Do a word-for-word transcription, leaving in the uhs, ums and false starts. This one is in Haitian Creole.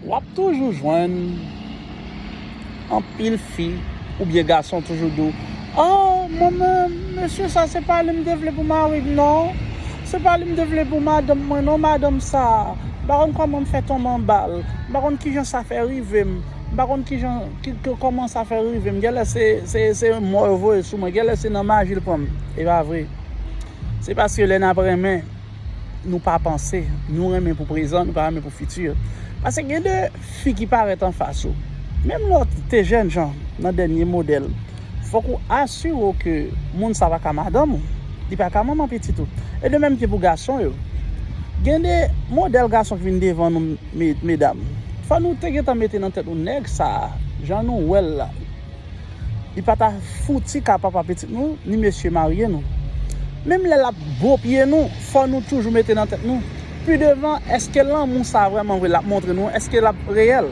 W ap toujou jwenn anpil fi oubyen gason toujou di w, "Oh, mwen menm, mesye sa se pa li m te vle pou mari m, non. Se pa li m te vle pou madanm mwen, non, madanm sa. M pa konn kòman m fè tonbe anba l. M pa konn kijan sa fè rive m. M pa konn kijan, ki, ki, kòman sa fè rive m. Genlè se, se, se mò yo voye sou mwen. Genlè se nan maji l pran m." E pa vre. Se paske lè n ap renmen, nou pa panse, nou renmen pou prezan, nou pa renmen pou fiti. Paske gen de fi ki parèt anfas ou. Menm lè w te jènjan nan dènye modèl, fòk ou asire w ke moun sa pa ka madanm ou, li pa ka manman pitit ou. E de menm ke pou gason yo. Gen de modèl gason ki vin devan nou, me-, medam. Fò nou te gentan mete nan tèt nou nèg sa, jan nou wè l la, li pa ta fouti ka papa pitit nou, ni mesye marye nou. Menm lè l ap bopye nou, fò nou toujou mete nan tèt nou, pi devan, èske lanmou sa vrèman vre l ap montre nou, èske l ap reyèl?